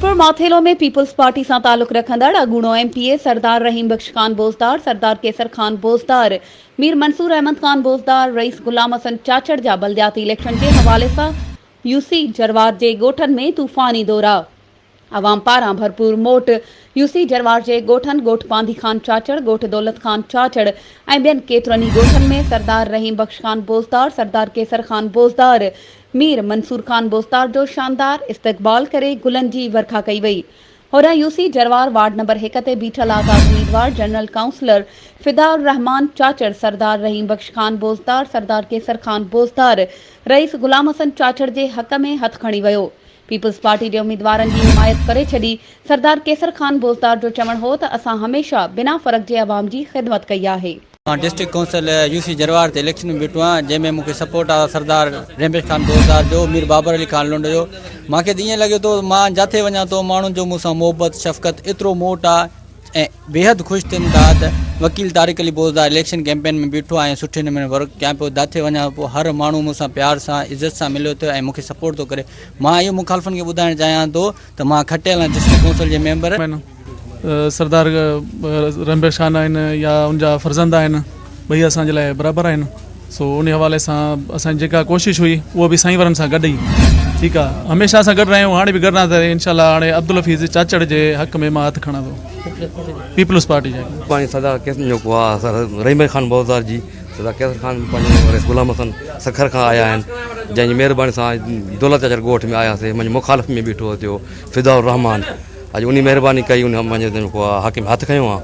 Mirpur Mathelo ۾ peoples party سان تعلق رکندڙ اڳوڻو M P A Sardar Rahim Bakhsh Khan Bozdar, Sardar Qaiser Khan Bozdar, Mir Mansoor Ahmed Khan Bozdar, رئيس غلام حسن چاچڙ جا بلدياتي اليڪشن جي حوالي سان يوسي جروار جي ڳوٺن ۾ طوفاني دورا، عوام پاران ڀرپور موٽ، يوسي جروار جي ڳوٺن ڳوٺ پانڌي خان چاچڙ، ڳوٺ دولت خان چاچڙ ۽ ٻين ڪيترن ئي ڳوٺن ۾ سردار رحيم بخش خان بوزدار، سردار قيصر خان بوزدار، مير منصور خان بوستار جو شاندار استقبال ڪري گلن جي ورکا ڪئي وئي. هوڏانهن يوسي جروار وارڊ نمبر هڪ تي بيٺل آزاد اميدوار جنرل ڪائونسلر فدا الرحمان چاچڙ، سردار رحيم بخش خان بوزدار، سردار قيصر خان بوزدار، رئيس غلام حسن چاچڙ جي حق ۾ هٿ کڻي ويو. پيپلز پارٽي جي اميدوارن جي حمايت ڪري ڇڏي. سردار قيصر خان بوزدار جو چوڻ هو ته اسان هميشه بنا فرق جي عوام جي خدمت ڪئي آهي. مان ڊسٽرڪٽ ڪائونسل يو سي جروار تي اليڪشن ۾ بيٺو آهيان جنهن ۾ مون کي سپورٽ آهي سردار ريمبيش خان بوزدار جو مير بابر علي خان لنڊ جو مان کي ته ائين لڳي ٿو مان جاٿي وڃان ٿو ماڻهن جو مون سان محبت شفقت ايترو موٽ آهي ۽ بيحد خوش ٿين ٿا ته وڪيل طارق علي بوزدار اليڪشن ڪيمپين ۾ بيٺو آهي ۽ سٺي نموني ورڪ ڪيان پيو جاٿي وڃان پيو هر ماڻهو مون سان پيار سان عزت سان مليو ٿو ۽ مون کي سپورٽ ٿو ڪري مان اهو مخالفن کي ٻڌائڻ چاهيان ٿو ته مان کٽيل آهيان ڊسٽرڪٽ ڪائونسل جي ميمبر. سردار رحمبخش خان آهن يا ان جا فرزند آهن ٻئي اسان جي لاء برابر آهن سو ان حوالي سان اسان جي جيڪا ڪوشش هئي اها به سائين وارن سان گڏ ئي ٺيڪ آهي هميشه اسان گڏ رهيا آهيون هاڻي به گڏ رهنداسين انشاء الله هاڻي عبدالحفيظ چاچڙ جي حق ۾ مان هٿ کڻان ٿو پيپلز پارٽي جي. پنهنجي سردار قيصر جيڪو آهي رحيم بخش خان بوزدار جي سردار قيصر خان پنهنجو رئيس غلام حسن سکر کان آيا آهن جنهن جي مهرباني سان دولت چاچڙ ڳوٺ ۾ آياسي منهنجي مخالف ۾ بيٺو هو فدا الرحمان اڄ انهي مهرباني ڪئي ان منهنجي جيڪو آهي حاڪم هٿ کنيو آهي.